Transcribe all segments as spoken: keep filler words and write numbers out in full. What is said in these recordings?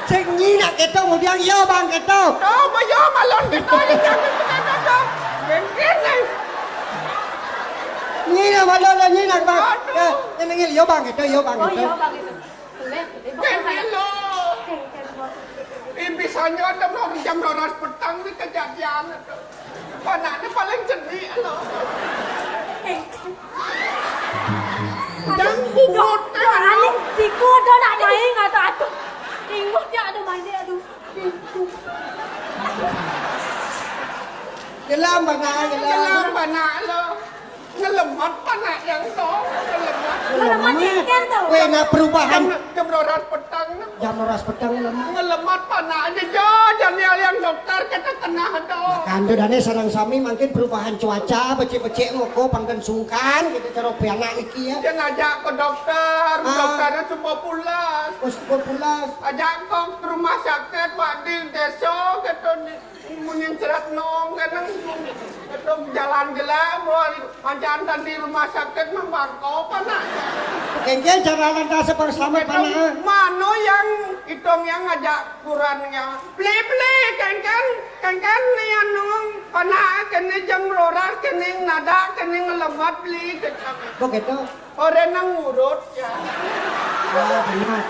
Sing nyi nak kéto, ngudiang yo, Bang, kéto. Oh, ba yo malon kéto, ya jangan kéto, dong. Mungkin, eh. Nyi nak malon, nyi nak, Bang. Aduh. Ya, ini nyi, yo, Bang, kéto, yo, Bang, Oh, kéto. Iya, Bang, itu. Boleh, boleh. Kene lo. Kene, kene, Bang. Ini bisanya ada orang jam dua belas petang ini kejadian. Panakné paling jenik lo. Kene, kene. Dan Aduh, bungut, dok, dok, aduh. Aling, siku ada nak main atau aduh. Ingut dia ada main dia, aduh. Gelam panak, gelam. Gelam panak lo. Ngelemat panak yang to. Ngelemat. Ngelemat. Ngelemat, kan, to? Weh, nah perubahan. Jam, jam dua belas petang, nah. Jam dua belas petang ngelemat. Ngelemat panak aja, jo. Jangan yang dokter kita kena to. Kan to dané sareng sami mangkin perubahan cuaca, becik-becik ngoko pangken sungkan, gitu, cara pianak iki ya. Dia ngajak ke dokter, Ah. Dokternya supo pulas. Oh, supo pulas. Ajak kok ke rumah sakit, Pak, di desa, gitu nih. Munyin cerat nong, kadang itu jalan gelap, wah, ancaan tadi rumah sakit mah bangko, panak. Kengke cara lantas sepang selamat, Itu panak. Mano yang hitung yang ngajak kuran yang beli-beli, kengken, kengken nih, anu, panak, kene jam roras, kene nada, kene ngelemat beli, gitu. Begitu. Ora nang urut, ya. Ah, bener.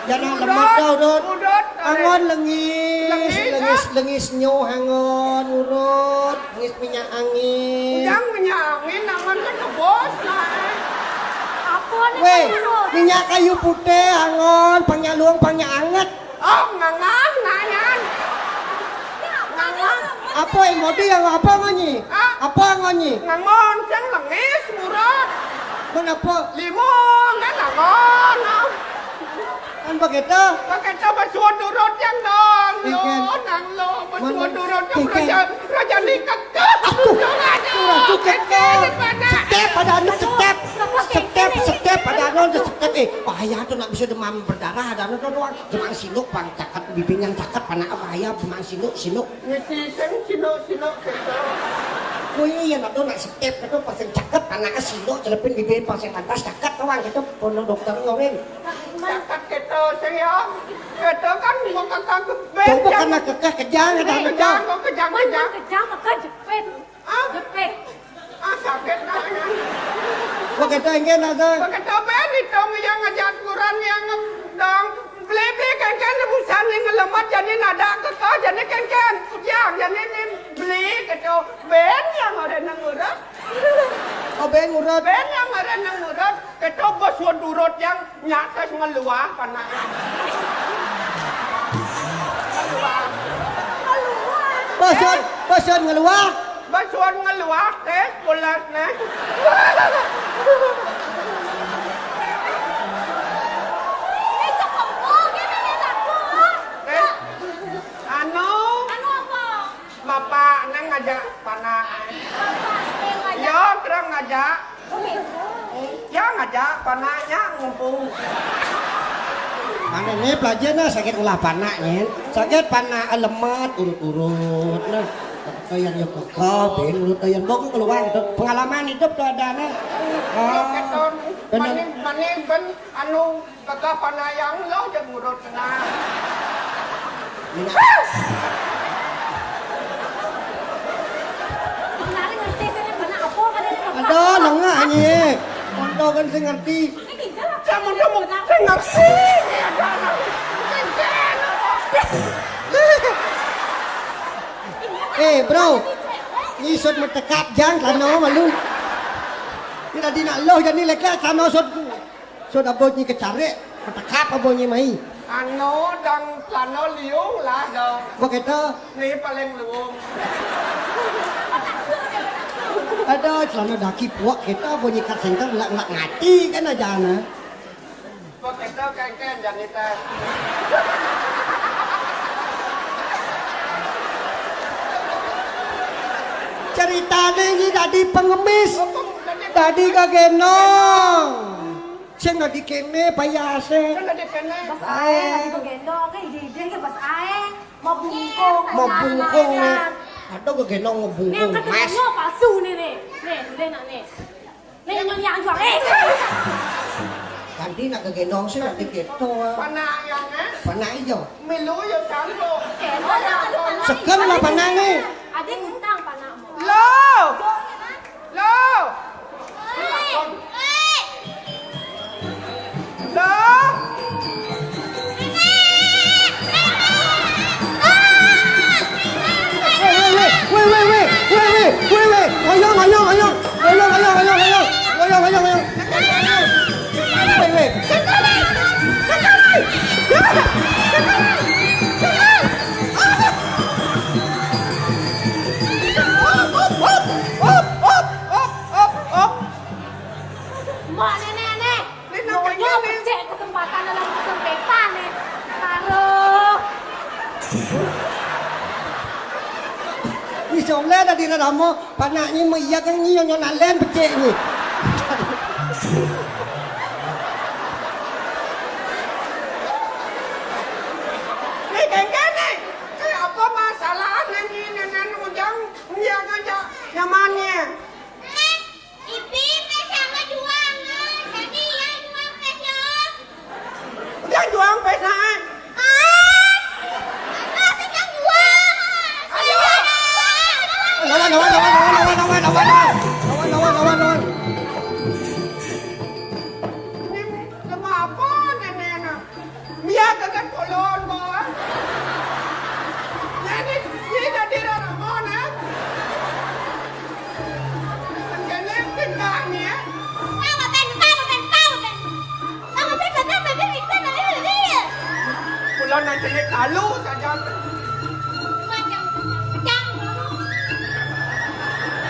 Ya, nang Urut, lemot dah, urut. Urut, ora. Angon lengis, Lengis, lengis, ah. Lengis nyo angon, urut. Lengis minyak angin. Yang minyak angin, angon kan kebos, nah. Apa nih, Weh, Pak? Minyak kayu putih, angon, pang nyak luang, pang nyak anget. Oh, ngangah, nanyan. Ngangah. Apa yang mau dia, apa ngonyi? Ah. Apa ngonyi? Ngangon, sing lengis, murut. Kenapa? Limo, kan ngangon. Kan begitu? Begitu, bersuat urut yang dong. Lo, Ikan. Nang lo, bersuat Man-, urut yang ikan. Raja, raja ni kekeh. Aduh, Dong, aduh, aduh, kekeh. Kekeh di mana? Step, ada anu, step. Step, step, step, ada anu, step. Eh, bahaya tuh, nak bisa demam berdarah, ada anu tuh doang. Cuma sinuk, Bang, cakep, bibing yang cakep, anak bahaya, cuma sinuk, sinuk. Ngisi sing sinuk-sinuk gitu. Oh iya, nak tuh, nak step, itu pas yang cakep, anak sinuk, celepin bibir, pas yang lantas, cakep, doang, gitu. Kono dokter ngorin. Cakep gitu, sing ya. Gitu kan, mau kakak ke bed, Coba yang kena kekeh, kejang, ada Kejang, anu tuh. Kok kejang, Woi, kejang. Kejang, kekeh, jepit. Ah. Jepit. Ah, sakit, nak, ya. Begitu, inggih, nak, Bang. Begitu, ben, itu yang ngajak kuran, yang dong. Beli, beli, kan, kan, busan ni ngelemat, jadi nada kekeh, jadi kan, kan. Ya, jadi ni beli, gitu. Ben, yang orang nang urut. Oh, ben ngurut. Ben, yang orang nang urut. Gitu, bos, urut yang Nyates ngeluah, panak. Ngeluah. Bosot, bosot ngeluah. Bosot ngeluah, tes pulas, neh. Eh, cakep, oh, dia nanya aku, ah. Eh, anu. Anu apa? Bapak neng ngajak panak. Bapak neng ngajak. Yo, terang ngajak. Ya, ngajak panaknya ngumpul. Mana nih pelajar nah sakit ulah panaknya. Sakit panak lemat urut-urut nah. Kayak yang kekal, ben urut kayak bok keluar gitu. Pengalaman hidup tuh ada nah. Ah, bener. Mani, mani ben anu Kakak panayang lo aja ngurut tenang. Sebenarnya ngerti sih, ini benar apa kan ini, Bapak? Ada lengah ni. Contoh kan saya ngerti. Ini tidak. Saya mau ngomong, saya ngerti. Ini ada anak. Eh, bro. Ni sut metekap jang, lano malu. Ni tadi nak loh, jadi lek-lek, lano sut. So, dah bunyi kecarik, ketekap apa bunyi mai? Anu, dang lano liung lah, dong. Begitu. Ni paling luung. Ada celana daki puak kita bunyi kat senter, ngelak-ngelak ngati kan aja, nah. Begitu, kengkeng, jangan kita. Ceritane iki dadi pengemis. Dadi kegenong. Sing dadi kene payase. Sing dadi kene. Bas ae, dadi kegenong, kan ide-ide kan bas ae. Mau bungkung, mau bungkung nih. Aduh, kegenong mau bungkung, Mas. Nek palsu nih, nih. Nih, nih, nak, nih. Nih, yang yang jual. Eh. Adi nak gegendong sih, nak dikit to. Panak yang, eh? Panak ijo. Milu yo cantik. Sekem lah panak ni. Adi ngutang panak mo. Lo. Lo. Lo. Weh, weh, weh. Weh, weh, weh. Weh, weh, weh. Oyong, oyong, oyong. Oyong, oyong, oyong, oyong. Oyong, oyong, oyong. Weh, weh. Mak, nenek, nenek. Nyonya becek kesempatan dalam kesempitan, eh. Taruh. Ni somle dah dina damo, panaknyi mah iya kan nyi nyonya nalen becek ni. Ni kengkene, kayak apa masalah ni, nenek ujang, iya kan, nyamannya. Ibi, pes yang ngejuang, eh. Jadi, ya, juang pes, yo. Yang juang pes, nah, eh. Ah, apa sih yang juang? Ayo. Lawan, lawan, lawan, lawan, lawan, lawan, lawan, lawan. Lawan, lawan, lawan, lawan. Ini sama apa nenek, nah? Mia kagak kolon, Bos. Nah, ini, ini jadi rarabon, eh. Jadi pindah ni, eh. Bang, Bang, Bang, Bang, Bang, Bang. Bang, Bang, Bang, Bang, Bang, Bang, Bang. Pulang nak jelit lalu saja. Macam, macam.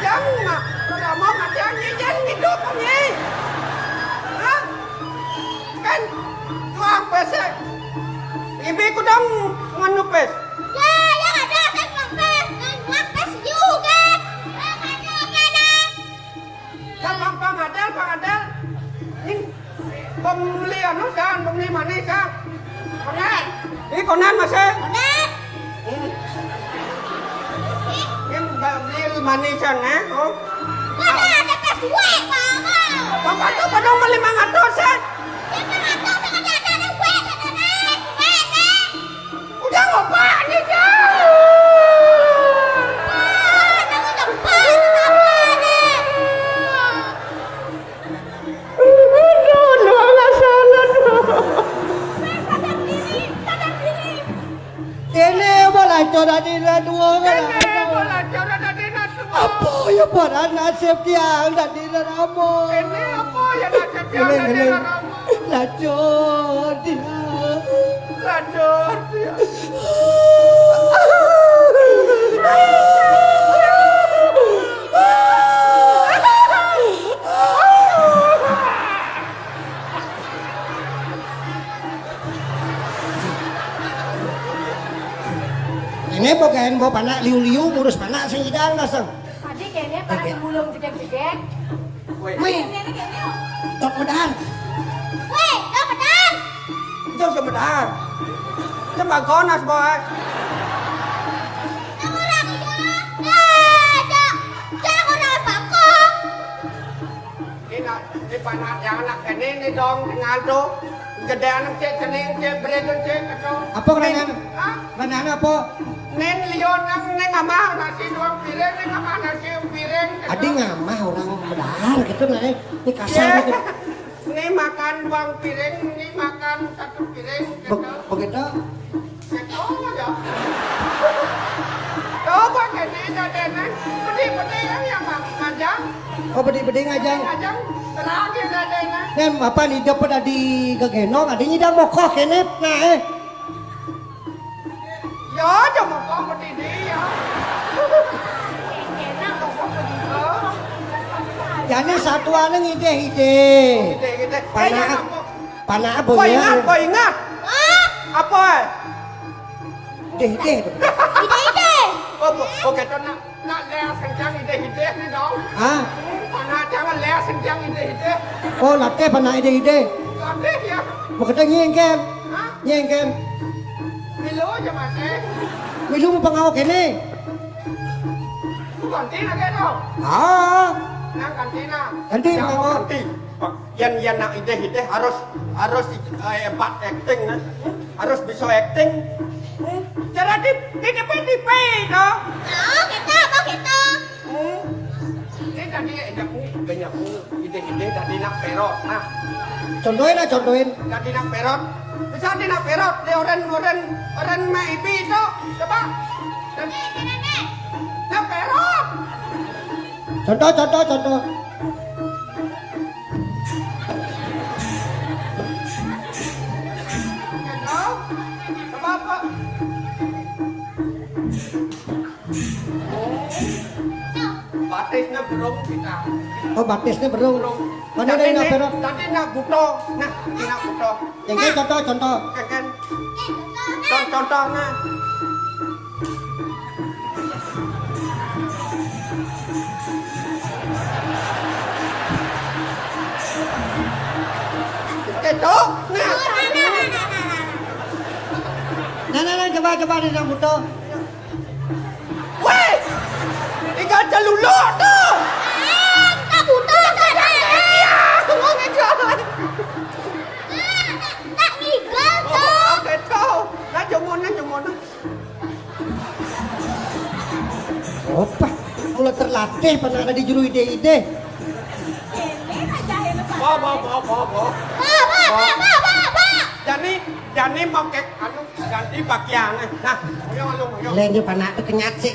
Yang mak, kalau mau macam ni, jangan hidup ni. Hah? Kan juang pes, eh. Ibi ku dong nganu pes. Ya, yang ada saya juang pes. Kan juang pes juga. Yang ada, yang ada. Kan Bang, Bang Adel, Bang Adel. Ini pembeli anu kan, pembeli manis kan. Konen. Ini konen masih. Konen. Hmm. Ini beli manis kan, eh? Oh. Mana ada pes duit, Bang? Bapak tu pada beli mangatus, eh? Dia mangatus, ada, ada, ada, duit, ada, ada, duit, eh? Udah ngopak ni, Jang. Ah, ada udah pas, apa ni? Aduh, aduh, alah salah, aduh. Sadar diri, sadar diri. Ini apa lacur tadi dah dua kan? Ini apa lacur tadi dah dua? Apa ya paran nasib tiang tadi dah ramo? Ini apa ya nasib tiang tadi dah ramo? Lacur tiang. Lacur tiang. Ini pokoknya bawa panak liu-liu, ngurus panak sing idang dasar. Tadi kayaknya para pemulung jegek-jegek. Wih. Ini kayaknya. Tok Medar. Wih, Tok Medar. Itu Tok Medar. Itu Mbak Gonas, boy. Orang itu. Nah, Cok. Cok, orang apa kok? Ini nak, ini panak yang anak ini, ini dong, tinggal tu. Gede anak cek, cening cek, beredar cek, ketu. Apa keranjang? Hah? Keranjang apa? Nen lion nang, nen ngamah nasi dua piring, nen ngamah nasi piring, ketu. Adi ngamah orang Medar gitu nah, eh. Ini kasar gitu. Nen makan dua piring, nen makan satu piring, ketu. Begitu? Coba ya. Coba jadi dadene. Pedih-pedih yang, yang ngajang. Oh, pedih-pedih ngajang. Ngajang. Terakhir dadene. Nen apa ni dia pada di gegenong, ada nyidang mokoh kene nah, eh. Ya, aja mokoh pedih dia. Jane satuane ngidih-idih. Ngidih-ngidih. Panak, panak boya. Boingat, boingat. Apa? Deh, deh. Ide-ide. Oh, bo-, oh, kita nak, nak les kencang ide-ide ni dong. Hah? Mana jangan les kencang ide-ide. Oh, latih panak ide-ide. Latih ya. Mau kita nyengkem. Hah? Nyengkem. Milu aja masih. Milu mau pengawak ini. Itu ganti lagi dong. Ah. Nah, ganti nah. Ganti, jangan mau pengawak. Ganti. Yen, yen nak idih-idih harus, harus, eh, hebat acting, eh. Harus bisa acting. Hmm. Cara di, di depan di P, to. Oh, gitu, apa gitu? Hmm. Ini tadi, eh, nyapu, nyapu, idih-idih tadi nak perot. Nah. Contohin lah, contohin. Tadi nak perot. Bisa di nak perot, di orang, orang, orang mek ipi to. Coba. Dan, nak perot. Contoh, contoh, contoh. Kenapa? Batisnya belum kita. Oh, batisnya belum. Belum. Mana ada yang nak perot? Tadi nak buto. Nah, ini nak buto. Yang kayak contoh, contoh. Kan, kan. Con-, contohnya. Gitu. Nah. Nah, nah, nah, coba, coba di yang buto. Weh, tinggal celuluk tu. Eh, tak buto, tak ada. Iya, mau ngejual. Tak, tak ngigal tu. Oh, gitu. Nah, jomona, jomona. Opa, mula terlatih pernah ada di juru ide-ide. Bo, bo, bo, bo, bo. Ba, ba, ba, ba, ba, ba. Jani, jani mau kek anu ganti pakaian. Nah, oyong, oyong, oyong. Lain dia panak tu kenyat sih.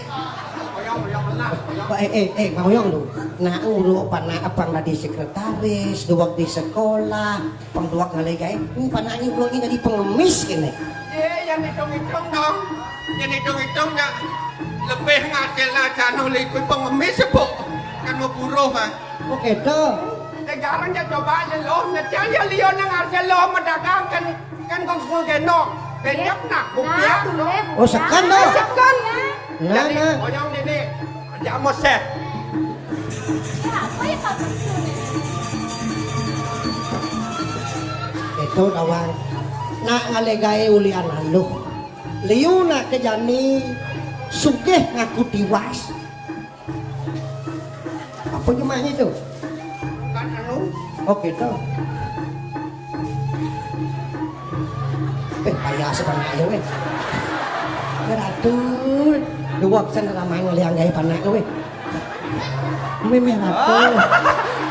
Oyong, oyong, nah, oyong. Ba, eh, eh, eh, Bang Oyong tu. Nah, uruk panak abang tadi sekretaris, dua di sekolah. Pang duwag ngalih gaé, hmm, panakné uga ngalih dadi pengemis kéné. Yé, yén itung-itung dong. Yén itung-itung ya lebih ngasilna jano lé kuwi pengemis, Bu. Kan mau buruh, ah. Oh, gitu. Ya jarang ya coba aja lo, ngecil ya liyo nang ngasil lo, medagang kan, kan kok gua gendong. Benyek nah, bukti ya. Oh, seken to. Seken. Nah, jadi, nah. Oyong dini, kerja mos ya. Itu nawang nak ngalih gaé ulian aluh. Liu nak kejani sugih ngaku tiwas. Apa jemahnya itu? Kan anu. Oh, gitu. Eh, payah sepanak ya, weh. Ratu, dua kesan ramai ngoleh anggai panak, weh. Mimih ratu.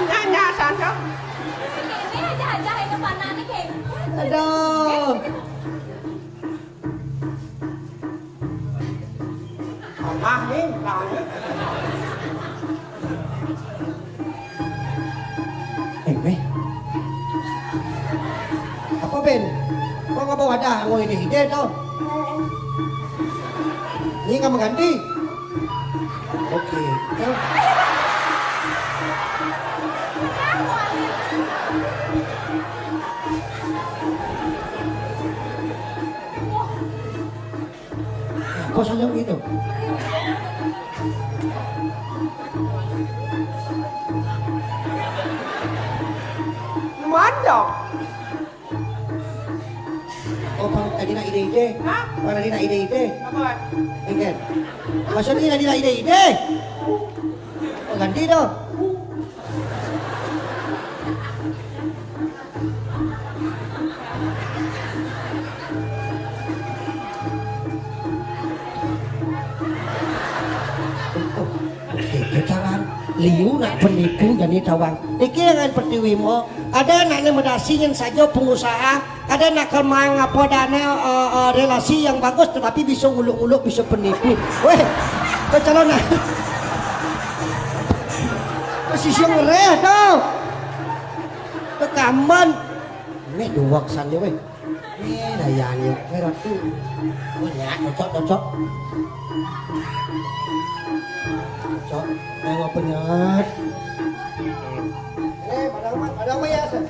Nyanyi sanjang. Ini aja-aja itu panaknya kayak gitu. Aduh. Mah nih, tahu. Eh, Meh. Apa, Ben? Kok nggak bawa dah? Mau ini ide tuh. Ini nggak mengganti. Oke. Tuh. Apa saja gitu? Mandok. Oh, pang tadi nak ide-ide. Hah? Pang tadi nak ide-ide. Apa? Engken. Maksudnya tadi nak ide-ide. Oh, ganti dong. Oke, kecaran liu nak penipu jani tawang. Iki yang pertiwi mo, ada anaknya medasi yang saja pengusaha, ada nak kemang apa ada anak, eh, eh, relasi yang bagus tetapi bisa nguluk-nguluk, bisa penipu. Weh, kecaran nak. Posisi yang ngereh tau. Kekamban. Ini dua kesannya, weh. Ini dayaan yuk, ini ratu. Banyak, cocok, cocok. Cocok, nengok penyet. Eh, pada amat, pada apa ya, Sir?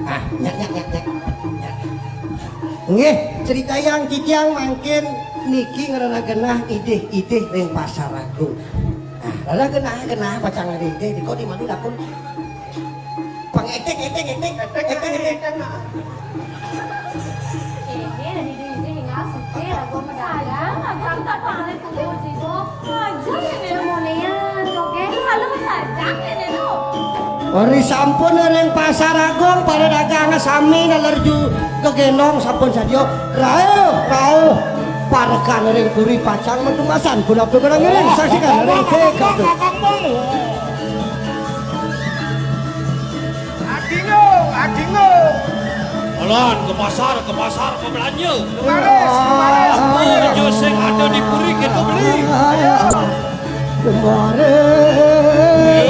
Ah, nyak, nyak, nyak, nyak. Nyak. Nggih, cerita yang titiang mangkin Niki ngaranna genah idih-idih ring Pasar Agung. Nah, rara genah-genah pacang idih-idih, diko di mana lakun? Pang ékting, ékting, ékting, ékting, ékting. Ini ada idih-idih tinggal supir, aku pedagang, aku angkat paling kumpul jigo. Aja ya, Nek. Cemonean, oke. Halo, sajak ya, Nek, no. Ari sampun ring Pasar Agung, para dagang sami nalerju kegénong sampun sadia. Rauh, rauh. Parekan ring puri pacang matumbasan. Punapa gerangiring saksikan ring T K P. Adingo, adingo. Jalan ke pasar, ke pasar, ke belanja. Kemaris, kemaris. Apa aja sing ada di puri kita beli. Ayo. Kemarin.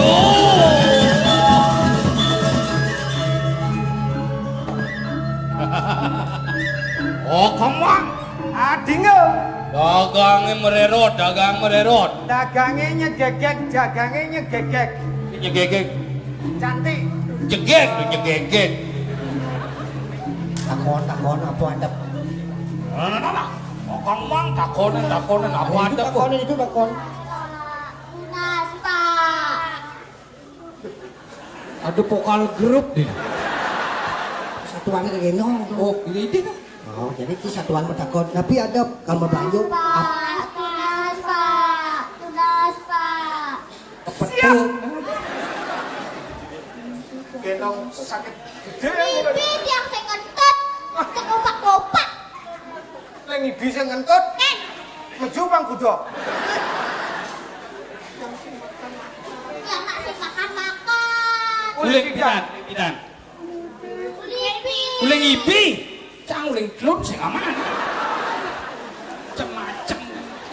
Oh, kemang. Adingo. Dagangé mererot, dagang mererot. Dagangé nyegegek, dagangé nyegegek. Nyegegek. Cantik. Jegek, nyegegek. Takon, takon, apa adep? Nah, nah, nah, nah. Kemang, takonin, takonin, apa adep? Takonin itu takon. Tunas, Pak. Ada vokal grup deh. Satuan kegénong. Oh, ini dia. Oh, jadi itu satuan matakon. Tapi ada kalau belanja. Pak, tunas, Pak. Tunas, Pak. Siap. Gendong sakit gedé. Bibit yang saya kentut. Cek opak-opak. Lek ngibi sing ngentut. Meju pang gudok. Ya, nak sing makan-makan. Uling pidan, pidan. Uling ibi. Uling ibi. Cang uling klun sing aman. Macem-macem.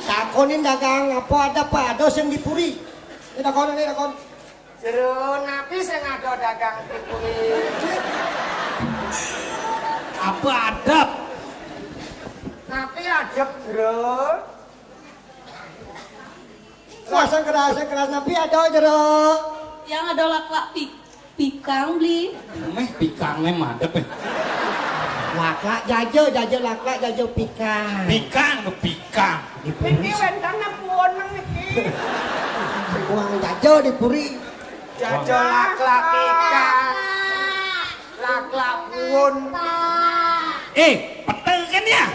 Takonin dagang apa ada, Pak? Ada sing di puri. Ini takon, ini takon. Jero napi sing ada dagang di puri? Apa adep? Napi adep, Jero? Wah, sing keras, sing keras. Napi ada, Jero? Yang ada laklak pi-, pikang, beli. Méh pikangé madep, eh. Laklak jaja, jaja laklak, jaja pikang. Pikang, pikang. Niki wénten puun niki. Uang jaja di puri. Jaja laklak pikang. Laklak puun. Eh, pete kan ya?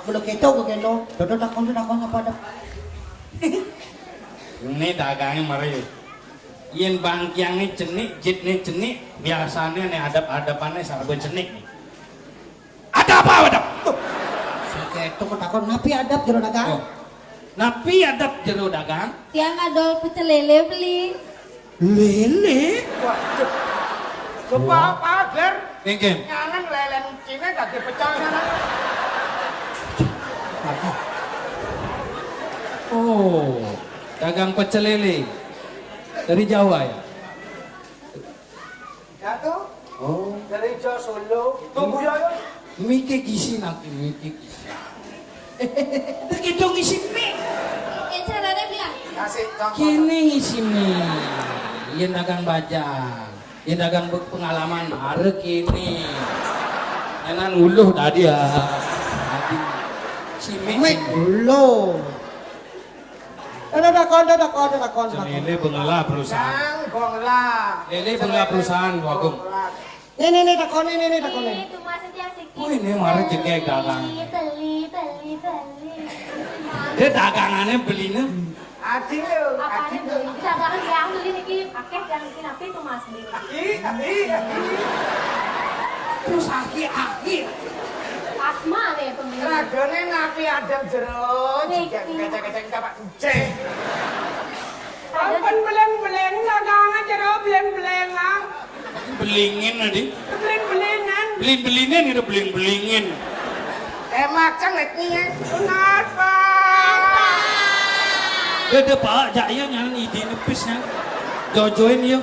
Aku udah keto, gue keto. Dodo takon, takon apa ada? Ini dagangnya mari. Yén bangkiangé cenik, jitné cenik, biasané né adep-adepané sarba cenik. Ada apa, ada? Tuh. Sing kéto kok takon, napi adep jero dagang? Oh. Napi adep jero dagang? Tiang ada pecel lélé beli. Lélé? Waduh. Coba apa, Ger? Nggih. Nyanan lélén Cina dadi pecel nyanan. Oh, dagang pecel lélé. Dari Jawa ya? Jatuh. Oh. Dari Jawa Solo. Tunggu ya, ya. Miki gizi nanti, miki gizi. Begitu ngisi mie. Oke, caranya biar. Kasih contoh. Kini ngisi mie. Yén dagang bajang. Yén dagang be-, pengalaman, mara kini. Enan uluh tadi ya. Tadi. Si mie. Mie uluh. Ada takon, ada takon, ada takon. Lélé bengelah perusahaan. Yang bengelah. Lélé bengelah perusahaan, Pak Agung. Nih, nih, nih, takon, nih, nih, nih, takon, nih. Itu maksudnya sih. Wih, ini mara jegeg dagang. Beli, beli, beli, beli. Dia dagangannya belinya. Ading lho, apa ading lho. Dagangan yang beli niki, akeh yang niki, napi itu Mas beli. Aki, aki, aki. Terus aki, aki. Asma nih pemilik. Ragane napi adem jero, niki. Jegeg kecek-kecek kapak. Cek. Ampun beleng-beleng, dagangan jero beleng-beleng, ah. Belingin tadi. Beleng-belengan. Belin-belinin gitu, beling-belingin. Eh, macang, eh, nih, ya. Benar, Pak. Dede, Pak, jak iya nyanan idi nepis, ya. Jojoin, ya.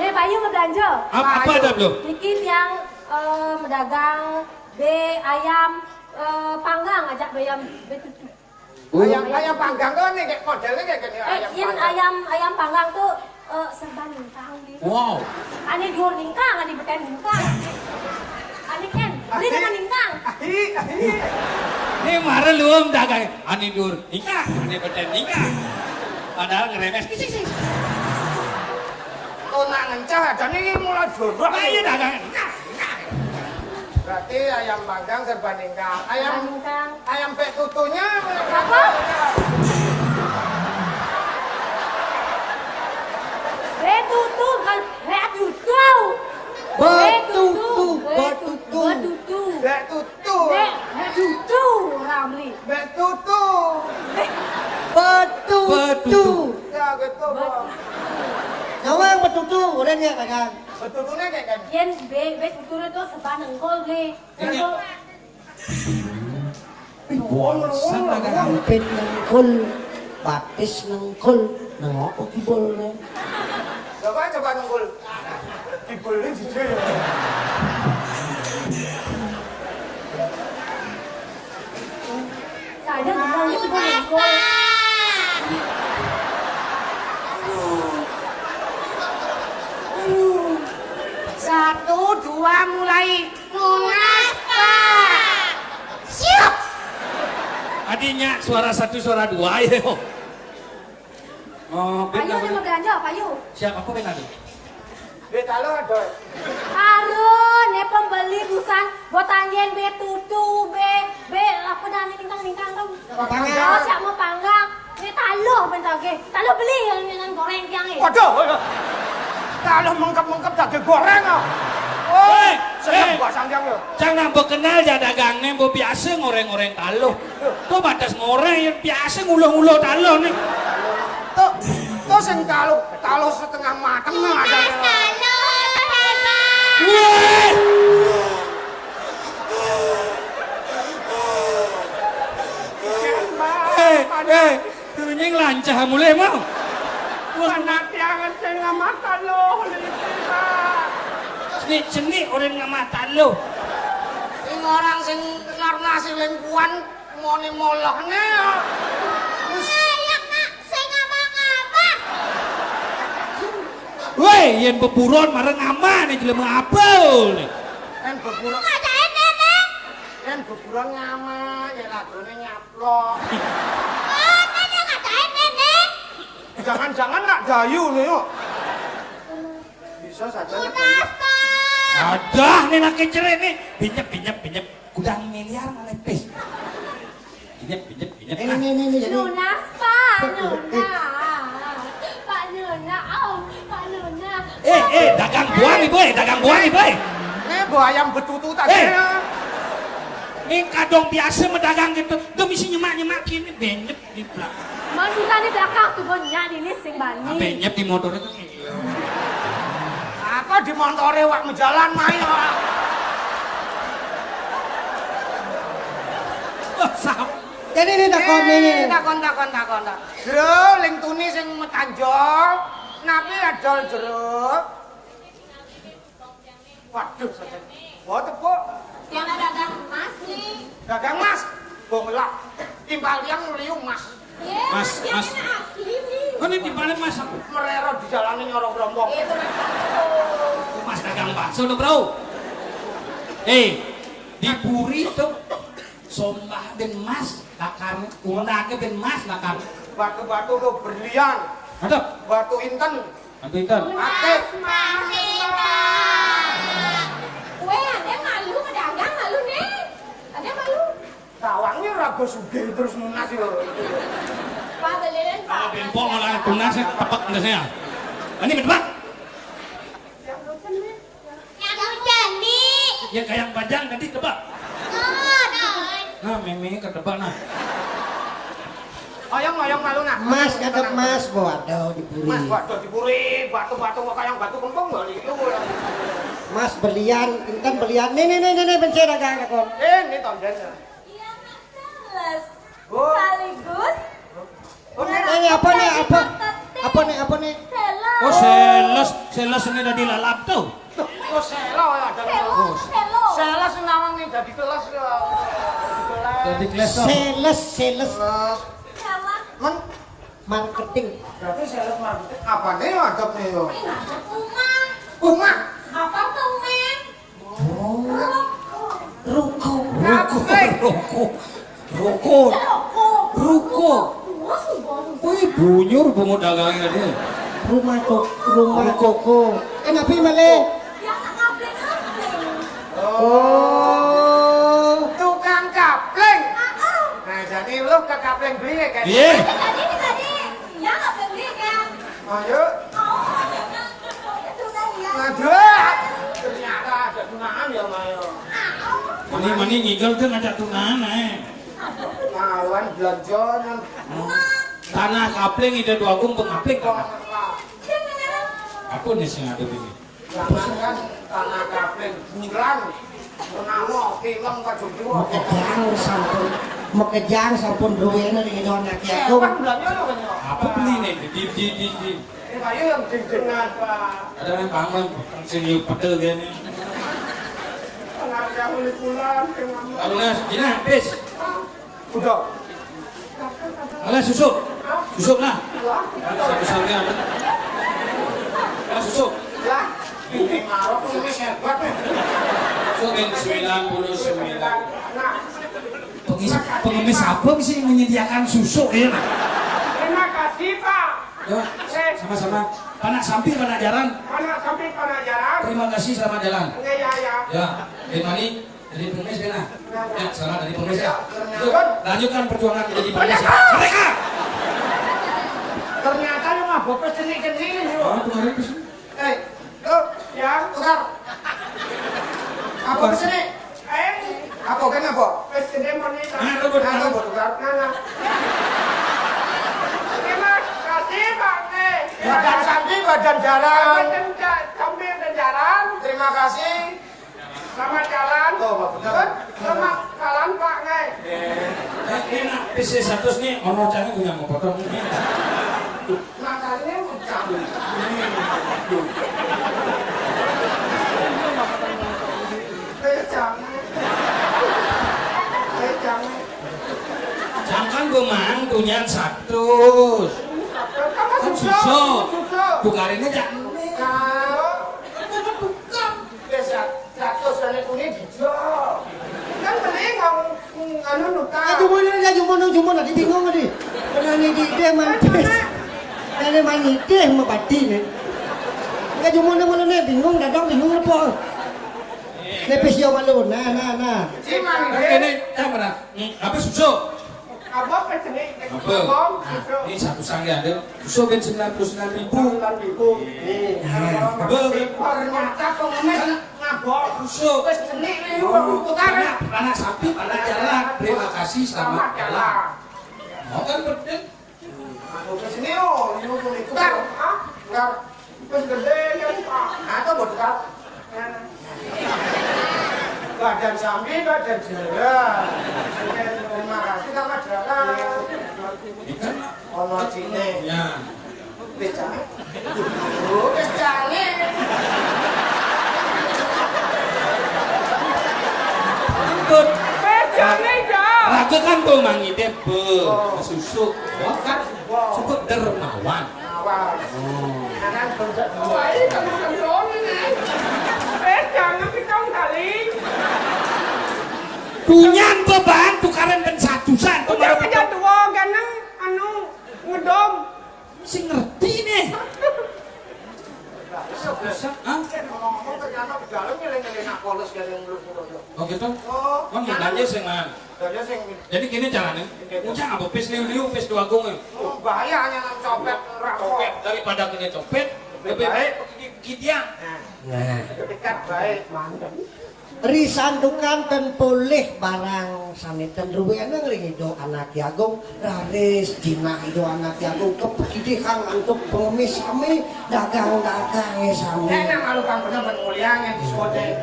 Eh, Pak Yu ngebelanja. Ap-, apa ada, Bro? Niki tiang, eh, medagang be ayam, eh, panggang, ajak be ayam, be tutu. Ayam, ayam panggang kok nih, kayak modelnya kayak gini, eh, ayam panggang. Ayam, ayam panggang tuh, eh, serba ningkang gitu. Wow. Ane dhuwur ningkang, ane beten ningkang. Ane kan, Beli dengan ningkang. Ahi, ahi. Ini mara luwung dagang. Ani dur, ningkang. Ani beten, ningkang. Padahal ngeremes. Kis, kis, kis. Tuh nak ngencah, ada nih mulai jorok. Nah, iya dagang. Ningkang, ningkang. Berarti ayam panggang serba ningkang. Ayam, ningkang. Ayam bek tutunya. Apa? Bek tutu, bukan bek tutu. Betutu, betutu. Betutu. Betutu. Be, betutu, Ramli. Betutu. Be, betutu. Betutu. Ya, gitu, Bang. Nyawa yang betutu, udah dia kagak. Betutune kayak kan? Yen be, betutu itu sepan engkol, Bli. Iya. Engkol. Wongsan lagi hampir nengkul, batis nengkul, nengok kibul nih. Coba, coba nengkul. Kibulnya jujur ya. Saya juga itu nengkul. Satu, dua, mulai. Tunas, Pak. Siap. Adinya suara satu, suara dua ya. Oh, ayo, ada mau belanja apa, yuk? Siapa, apa benar? Be talo ada. Aduh, ne pembeli busan, botanyen be tutu, be, be, apa dah, ningkang-ningkang dong. Apa? Oh, siap mau panggang. Ini taluh bentar ge. Taluh beli yang, yang goreng tiang ini. Waduh, waduh. Taluh mengkep-mengkep daging goreng ah. Oh, eh, seneng eh. Gua sangkang ya. Cang nak mbok kenal ya dagangne, mbok biasa ngoreng-ngoreng taluh. Tuh batas ngoreng yang biasa nguluh-nguluh taluh nih. Tuh, tuh sing taluh, taluh setengah mateng nah ada. Taluh, hebat. Weh. Eh, eh. Durunge lancah mulih mau. Wes anak tiangan sing ngamatan lho, lho, Pak. Cenik-cenik ora ngamatan lho. Sing orang sing narnasi lingkuan mone molohne. Ayo, Nak, sing ngapa-ngapa. Weh, yen beburon marang amane jelema abul. Kan beburon. Ngajake Nenek. Kan beburon ngama, ya lagone nyaplok. Oh, Nenek ngajake Nenek. Jangan-jangan nak jayu nih, yuk. Bisa saja nak jayu. Tunas, Pak. Adah, nih nak kecerik nih. Binyep, binyep, binyep. Gudang miliar ngalih pis. Binyep, binyep, binyep. Ini, ini, ini, ini, jadi. Nunas, Pak, nunas. Pak Nuna, oh, Pak Nuna. Eh, eh, dagang buah nih, boy, dagang buah nih, boy. Ini buah ayam betutu tadi. Eh. Ini kadang biasa medagang gitu. Demi si nyemak-nyemak kini benyep di belakang. Manusia di belakang tuh banyak ini sing bani. Apa nyep di motor itu? Apa di montore wak mejalan main, wak. Wah, sam-, jadi ini takon ini. Takon, takon, takon, takon. Jero ling tuni sing metanjol. Napi adol jero? Waduh, saja. Mboten, Bu. Yang dagang emas nih. Dagang emas. Bong lah. Timpal yang liu emas. Iya, Mas, yang Mas. Ini asli nih. Kan ini timpalnya Mas aku. Merero di jalanan nyorong rombong. Iya, Mas. Mas dagang bakso tuh, Bro. Eh, di Puri tuh sombah ben Mas, bakar undake ben Mas bakar. Batu-batu tuh berlian. Ada. Batu inten. Pinten? Akeh. Mas, Mas, Mas. Weh, ada malu pedagang, malu nih. Ada malu. Tawangnya raga sugih terus nunas yo. Pak, beliin, Pak. Kalau bempok malah tunas ya, tepek ndasnya. Ini bentebak. Yang lucu nih. Yang hujan nih. Ya kayak bajang tadi tebak. Oh, no. Nah, meme ketebak nah. Oyong, oyong malu nah. Mas, ngadep Mas, waduh di Puri. Mas, waduh di Puri, batu-batu kok kayak batu kempung lho iki. Mas berlian, inten berlian. Nih, nih, nih, nih, nih, ben saya dagang takon. Eh, ini tonton ya. Iya, Mas, sales. Oh. Sekaligus. Oh, ini apa nih? Apa? Apa nih? Apa nih? Sales. Oh, sales. Sales ini dari lalap tuh. Tuh, kok selo ya ada. Selo, selo. Sales nawang nih dari kelas ya. Dari kelas. Dari kelas. Sales, sales. Sales. Sales. Men? Marketing. Berarti sales marketing. Apa nih ya adab nih yo? Ini ada rumah. Rumah. Apartemen. Oh. Rumah. Rokok. Rokok. Rokok. Wih, bunyur bungut dagangnya deh. Rumah tok, rumah toko. Kenapa malah? Oh, tukang kapling. Nah, jadi lu ke kapling beli ya kan? Iya. Tadi, tadi. Ya, nggak beli kan? Ayo. Aduh, ternyata ada tunaan ya, Mayo. Mani, mani ngigel tuh ngajak tunaan, eh. Kawan belanjaan. Tanah kapling, ide dua agung pengapling tanah. Apa nih sing ada ini? Jangankan tanah kapling, bulan, menawa, film, kajung dua. Makejang sampun, makejang sampun ruwene ning Indonesia. Eh, Agung. Apa bulannya lo kan? Apa beli nih? Di, di, di, di. Ini kayu yang dingdingan, Pak. Ada yang bangun, sing yuk pedel dia nih. Tengah jam ini bulan, dengan Lalu, Nas, gini, habis. Udah. Alah, susuk. Susuk lah. Satu sampean. Lah, susuk. Lah, ini marok pengemis hebat nih. Susuk yang sembilan puluh sembilan. Nah, Pengemis, pengemis apa sih menyediakan susuk ya? Terima kasih, Pak. Ya, eh, sama-sama. Panak sampi, panak jaran. Panak sampi, panak jaran. Terima kasih, selamat jalan. Iya, iya, iya. Ya, terima kasih. Jadi pengemis dia nah. Ya, selamat jadi pengemis ya. Yuk, lanjutkan perjuangan menjadi pengemis ya. Merdeka! Ternyata lu mah bopes cenik-cenik nih, lu. Oh, kemarin ke sini. Eh, lu, ya, tukar. Apa ke sini? Eh, apa kan apa? Wis gede muni. Nah, lu buat tukar. Nah, nah. Terima kasih, Pak. Eh, badan sampi, badan jaran. Badan ja-, sampi, badan jaran. Terima kasih. Selamat jalan. Oh, Pak, bener. Selamat jalan, Pak, nggih. Eh, ini nak P C seratus nih, ono cangnya punya mau potong. Makanya mau cabut. Eh, jangan. Eh, jangan. Jangan gue mang tunyan seratus. Kan susah. Tukarinnya jangan. Kalau itu bukan. Biasa. Seratus kali kuning hijau. Kan beli ngomong, anu, nuka. Ayo, jumana, ayo, jumana, jumana, di bingung tadi. Pernah ni di dia mantis. Ada manitih mepati ni. Ayo, jumana, mana ni bingung, dadang bingung apa? Lepis dia malu. Nah, nah, nah. Ini, yang mana? Hmm, apa susu? Apa, apa jenis? Apa? Apa? Nah, ini satu sangge ada. Susu ben sembilan puluh sembilan ribu. Sembilan ribu. Nih. Nah, apa? Ternyata pengemis ngabok. Susu. Wis jenik nih, oh, tukar. Panak, panak sampi, panak jalan. Terima kasih, selamat jalan. Mau kan, Berdin? Aku ke sini, oh, ini untuk itu. Tukar. Hah? Tukar. Wis gede kan, Pak. Atau mau tukar? Badan sambi, badan jalan. Terima kasih sama jalan. Ikan ono cine. Ya. Wis jane. Oh, wis jane. Ampun. Wis jane, ya. Raga kan tuh mangide be. Oh. Susuk. Wah, kan. Wow. Cukup dermawan. Awas. Oh. Anak bangsa dua ini kamu kami orang ini. Eh, jangan kita kali. Tunyan beban tukaran ben satusan. Udah, udah tua, ganang, anu, ngedom. Sing ngerti nih. Satusan, ah? Ngomong-ngomong, ternyata di dalam nyeling-nyeling nak polos, gak ada yang meluk-meluk. Oh, gitu? Oh, kan belanja sing, Man. Jadi gini caranya, ujang apa pis liu-liu, pis dua gong ya? Oh, bahayanya nang copet, rampok. Copet, daripada kena copet, lebih baik pergi gidian. Nah. Dekat baik, mantap. Risantukan ten polih barang sane ten ruwene ring Ida Anake Agung, raris jinah Ida Anake Agung kepekidihang antuk pengemis sami. Dagang-dagange sami. Enak malu kang bener ben mulyane diskotik.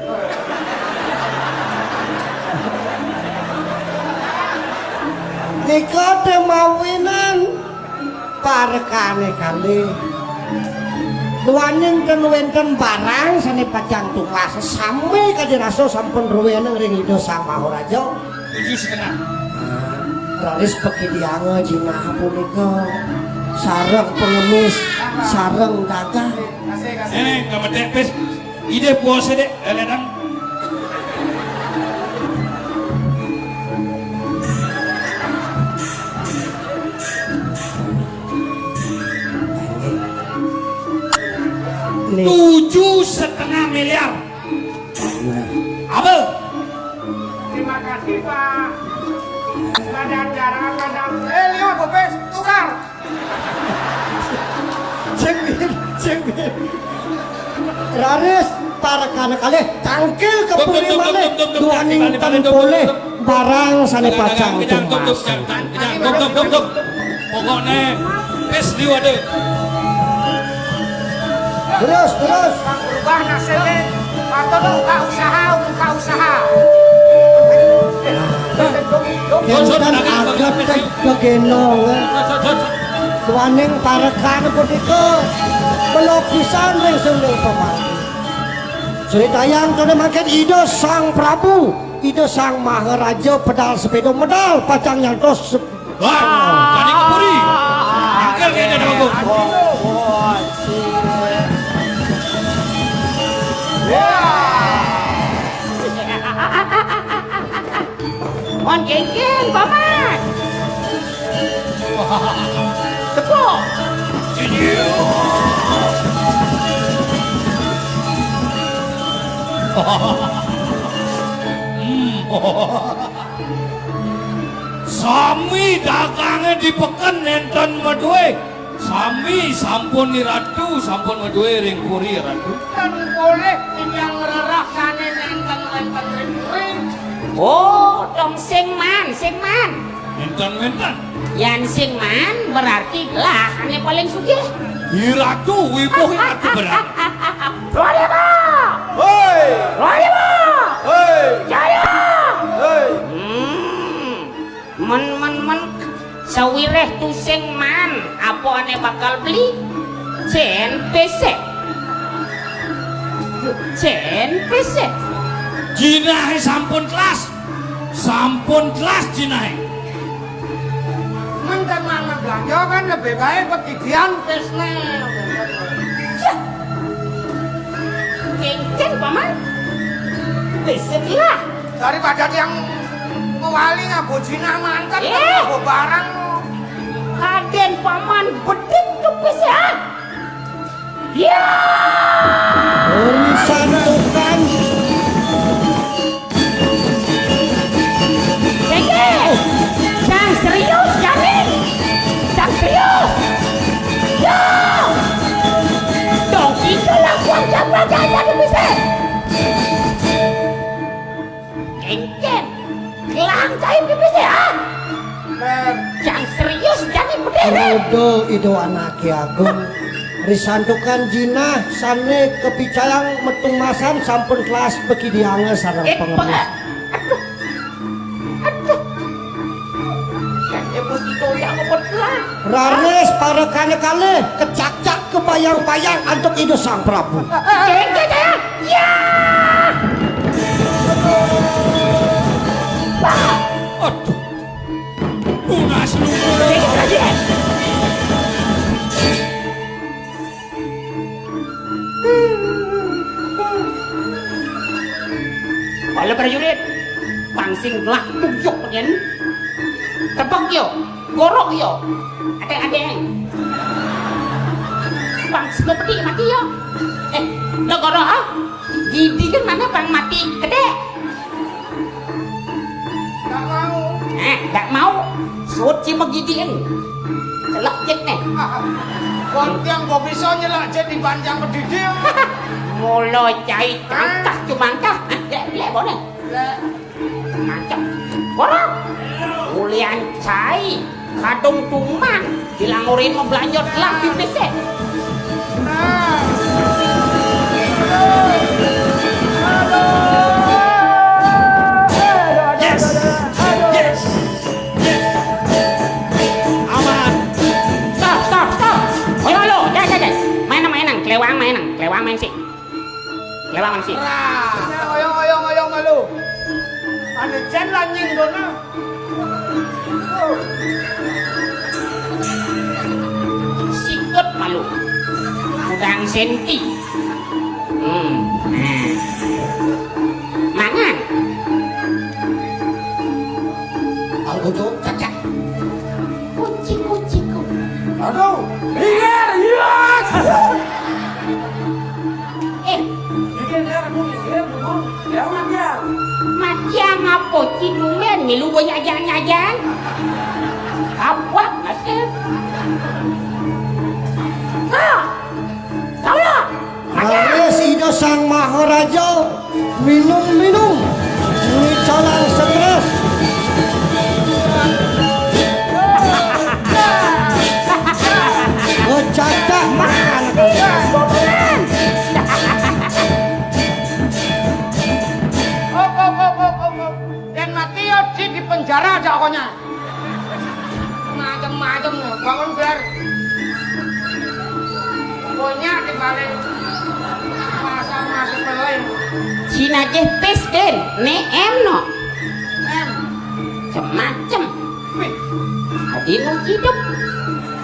Nika temawinan parekane kalih. Duaning ten wenten barang sane pacang tukas sami kadi rasa sampun ruweneng ring Ida Sang Maharaja. Tujuh setengah. Raris pakidianga jinah punika sareng pengemis, sareng dagang. Eh, kamedek pis. Ide puasa dek, leledang. Tujuh setengah miliar. Apa? Terima kasih, Pak. Badan jarang, badan. Eh, Lio, Bobes, tukar. Sing bin, sing bin. Raris, parekan kalih tangkil kepuri malih duaning tan polih barang sane pacang tumbas. Pokokne wis liwate. Terus, terus. Berubah nasibnya. Patut buka usaha, buka usaha. Kenten agak kegeno. Duaning parekan punika. Belok pisan ring sunding pamargi. Sri tayang kene mangkin Ida Sang Prabu, Ida Sang Maharaja pedal sepeda medal pacang nyantos. Wah, jadi kepuri. Angkel kene dago. Mon gengking, Paman. Tepuk. Sami dagange di peken nenten maduwe. Sami sampun Ratu, sampun maduwe ring puri Ratu. Ten polih tiyang ngrereh sane nenten wenten ring puri. Oh, dong sing man, sing man. Nenten wenten. Yan sing man berarti lah ane paling sugih. Ratu wibuh Ratu berarti. Roh Dewa! Hoi! Roh Dewa! Hoi! Jaya! Hoi! Hmm. Men, men, men, sawireh tusing man, apa ane bakal beli? Jen pesek. Jen pesek. Jinahe sampun telas. Sampun telas jinahe. Men ten mangan belanja kan lebih baik pegidian pesne. Yah. Kengken, Paman. Pesek lah. Daripada tiang mewali nganggo jinah manten, eh, nganggo barang. Kaden Paman bedik kepis ya. Ya. Urisan tukang. Sengke. Sang serius jani. Sang serius. Ya. Dong itu lah buang jawaban aja bisa. Kengken, gelang kain pipis ya? Jang serius jani bedere. Rodo Ida Anake Agung. Risantukan jinah sane kapicayang metung masan sampun telas bekidiange sareng eh, pengemis. Aduh. Aduh. Kake mesti toya ngepet lah. Raris parekane kalih kecakcak kebayang-bayang antuk Ida Sang Prabu. Kengken ya. Ya! Aduh. Tunas lumpur. Kala prajurit, pang sing gelah tuyuk yen. Tepek yo, gorok yo. Adeng-adeng. Pang sing petik mati yo. Eh, lo gorok ah. Gidi kan mana pang mati gede. Ndak mau. Eh, ndak mau. Suci megidiin. Celak jet nih. Wong tiang kok bisa nyelak jet di panjang pedidi. Mula cai cangkah cumangkah. Lek, lek, boleh. Lek. Mantap. Ora. Ulian cai. Kadung tuman. Bilang urin mau belanja lah pipis eh. Yes. Yes. Yes. Aman. Stop, stop, stop. Ayo lo, ya, ya, ya. Mainan, mainan, kelewang mainan, kelewang main sih. Kelewang main sih. Nah, oyong, oyong, oyong malu. Anu jen lanying dona. Sikut malu. Udang senti. Hmm. Nah. Mangan. Algojo cacak. Kunci, kunci, kunci. Aduh. Iya, iya. Pak, Mas Kim. Kak, tolong. Leres Ida Sang Maharaja minum-minum. Ngicalang stres. Becacak makan. Hop, hop, hop, hop, hop, hop. Yén mati ya di, di penjara aja pokoknya. Macem-macem, bangun biar punya di balik pasar masih pelin. Sinajih pis, Din. Né M no. M. Semacem. Wih. Adinu ciduk.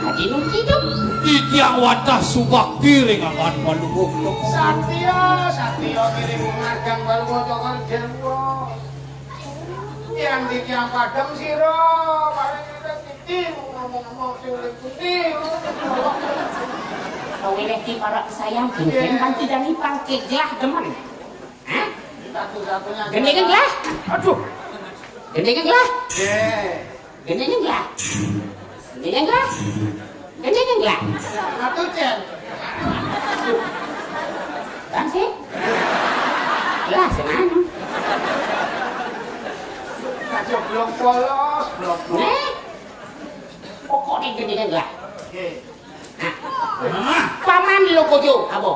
Adinu ciduk. Titiang wantah subakti ring anggan Palungguh. Satya, satya kiring ngajang Palungguh Cokor Dewa. Yang di tiang padang sira, paling kita titi ngomong-ngomong sing oleh pundi. Kawéléh ki para sayang, geng-geng kan tidak nipang keglah demen. Hah? Satu-satunya. Gendeng lah. Aduh. Gendeng lah. Nggih. Gendeng lah. Gendeng lah. Gendeng lah. Satu cen. Bang sih. Lah, semanu. Aja blok polos, blok polos. Nih. Pokoknya gendeng lah. Oke. Nah. Paman lo kojo, apa?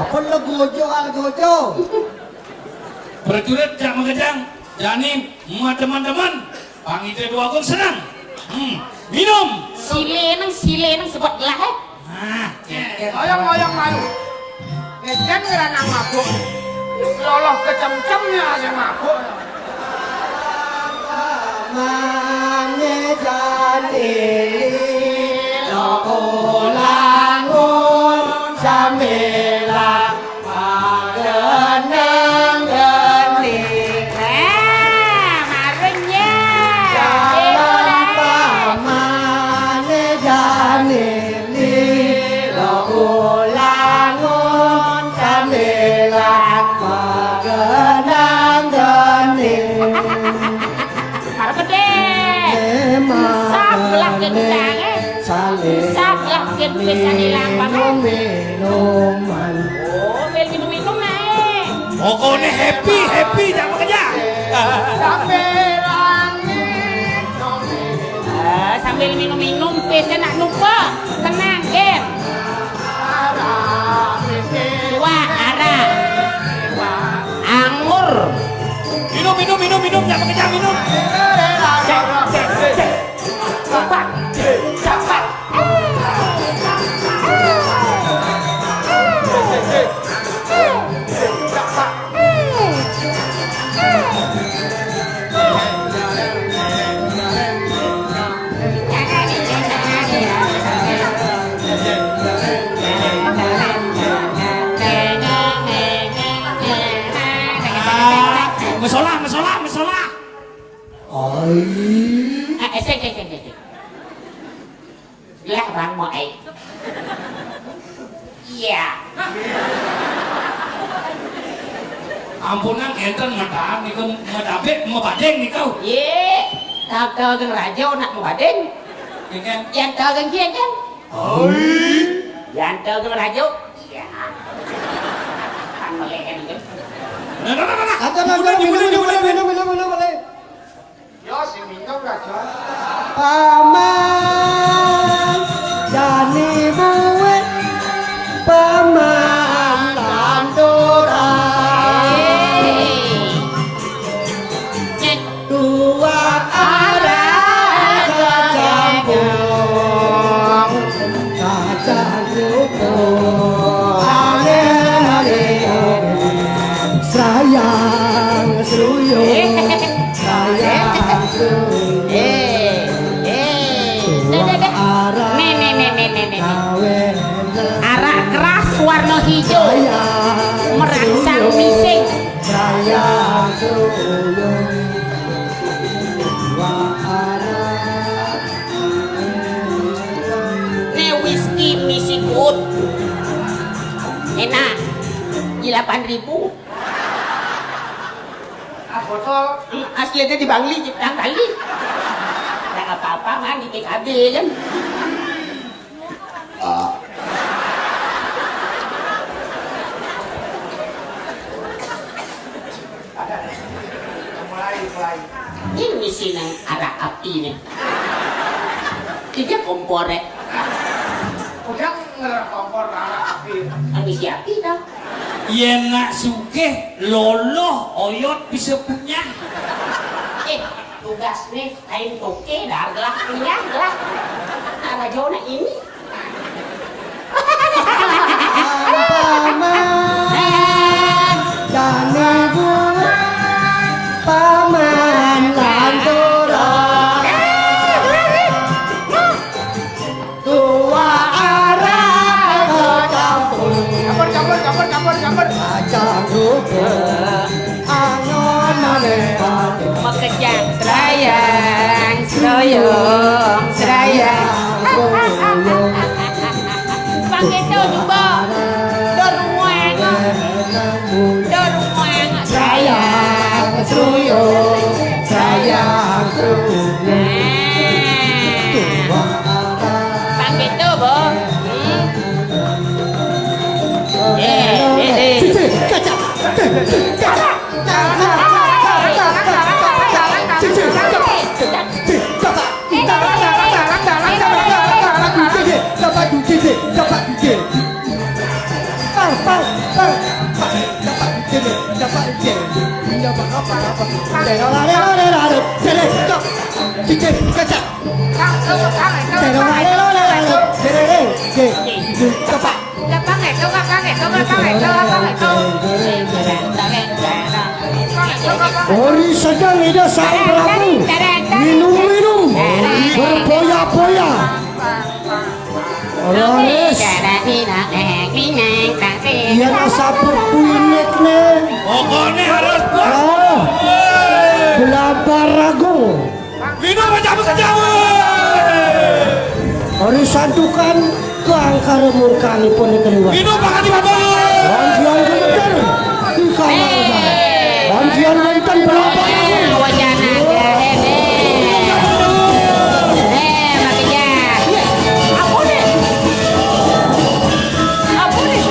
Apa lo gojo, ah, gojo? Prajurit jak makejang, jani ma teman-teman, pangidé duagung seneng. Hmm, minum. Silé nang, silé nang sebut lah, eh. Nah, oyong-oyong malu. Ngécén ngrana mabuk. Loloh kecemcem ya sing mabuk. Mangé jani lilo ulangun sambilang magenang geni. Nah, marenya. Jalan pamane jani lilo ulangun sambilang magenang geni. Arep gedhe. Memang sablah gendang, eh. Sablah gendang pisan ilang, Bang, eh. Minuman. Oh, sambil minum-minum, nah, eh. Pokoknya happy, happy, jangan kerja. Sambil angin, eh, sambil minum-minum, pesen nak lupa. Tenang, Gen. Wah, arah. Anggur. Minum, minum, minum, minum, jangan kerja, minum. Cek, cek, cek. Cepat, cepat. Mesolah, mesolah, mesolah. Oi. Eh, eh, sik, sik, sik, sik. Lah, Bang Moe. Iya. Ampunan enten medal niku, medabik, mebading niku. Ye, tau-tau geng raja nak mebading. Nggih. Yan tau geng kiye kan? Oi. Yan tau geng raja. Iya. Kan melek kan itu. Nah, nah, nah, nah, nah. Aja, aja, minum, minum, minum, minum, minum, minum, minum. Yo, sing minum, Raja. Paman jani buwe, paman tanduran. Dua arah kacampur, kacang kukuh, ane-ane, sayang suyung. Sayang. Eh, eh. Deh, deh, deh. Nih, nih, nih, nih, nih, nih. Arak keras warna hijau. Merangsang mising. Nih, whisky misi kuut. Enak. Delapan ribu. Ah, botol. Hmm, asli aja di Bangli, Ciptaan Bali. Apa-apa kan di T K B kan? Ah. Mulai, mulai. Ini sih nang arah api nih. Ini kompor ya. Udah ngerah kompor arah api. Ini si api dah. Yén nak sugih loloh oyot bisa punya. Eh, tugas nih kain toke dah gelah punya gelah. Arah jauh nak ini. Paman, jane bunga, paman lantura. Tua arah ke kampung. Campur, campur, campur, campur, campur. Kacang rupa, angon maneh ati. Makejang sayang, seroyong, sayang. Pang itu juga. Dur mueng. Dur mueng. Sayang, seroyong, sayang, seroyong. Nah. Pang itu, Bu. Hmm. Eh, eh, eh. Cici, kacak. Cici, kacak. Ori sedang ida Sang Prabu minum-minum, berpoya-poya. Raris. Yen asabut kuinikne. Pokoknya harus, Bos. Ah. Woi. Belabar ragung. Minum aja, Bos, aja, woi. Ori santukan kang karo murkanipun keluar. Minum, Pak Kadi, Bapak. Panjian gemeter di kamar. Panjian wonten berapa? Wacana jahe, nih. Eh, Mak Ijah. Apa nih? Apa nih?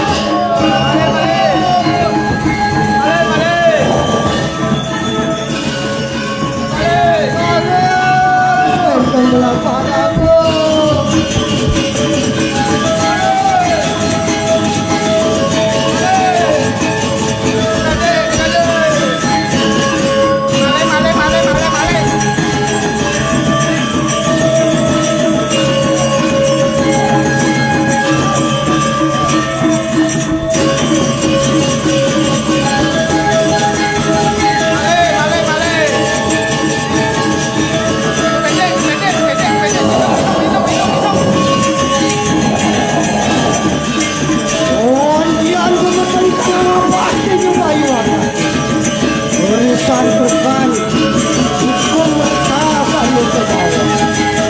Urusan tukang hukum mertasan lu kebawa.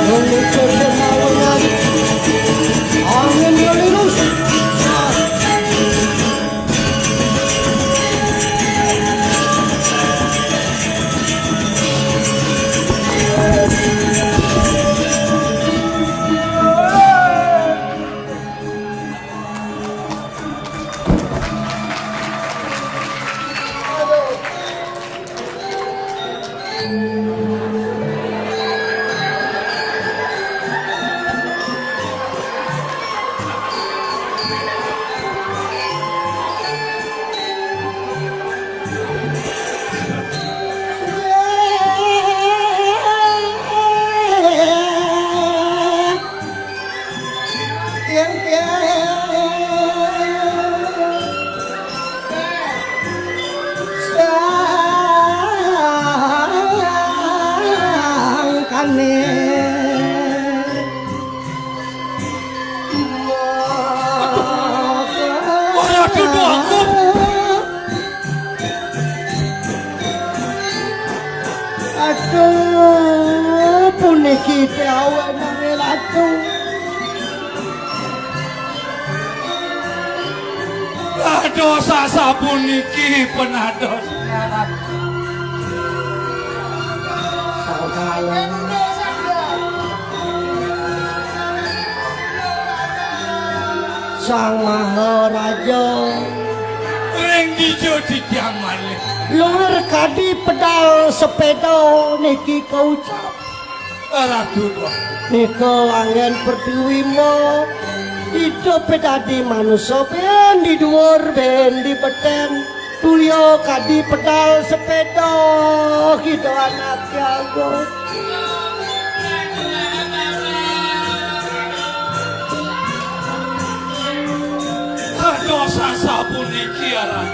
Mengikut kemauan angin melirus. Sangkane. Ora duduk aku. Aduh, puniki te awake nang Ratu. Aduh, sasapuniki penados. Sangkane. Sang Maharaja. Ring dija titiang malih? Luir kadi pedal sepéda niki kaucap. Ratu. Nika anggén pratiwimba. Idup dadi manusa bén di duur, bén di betén. Tulia kadi pedal sepéda, kita anaké agung. Kados sapuniki aran.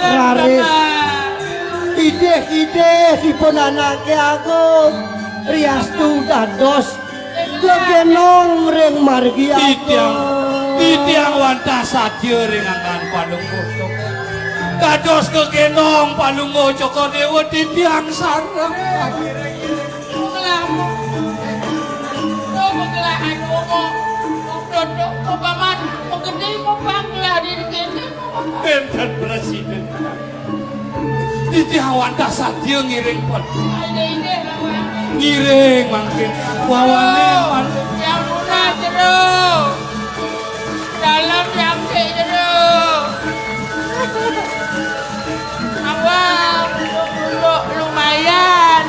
Raris idih-idih dipun anaké agung, riastu dados gegénong ring margi agung. Titiang, titiang wantah satia ring anggan Palungguh. Dados gegénong Palungguh Cokor Déwa titiang sareng. Magelah. Tuh, magelah anu, kok. Kok dodok, kok paman, kok gedé, kok banglah di sini, kok paman. Énten presiden. Titiang wantah satia ngiring pun. Ayo, ini, lawan. Ngiring mangkin. Wawané, Pan. Yang murah, jero. Dalam yang cek jero. Awal, lu-, lumayan.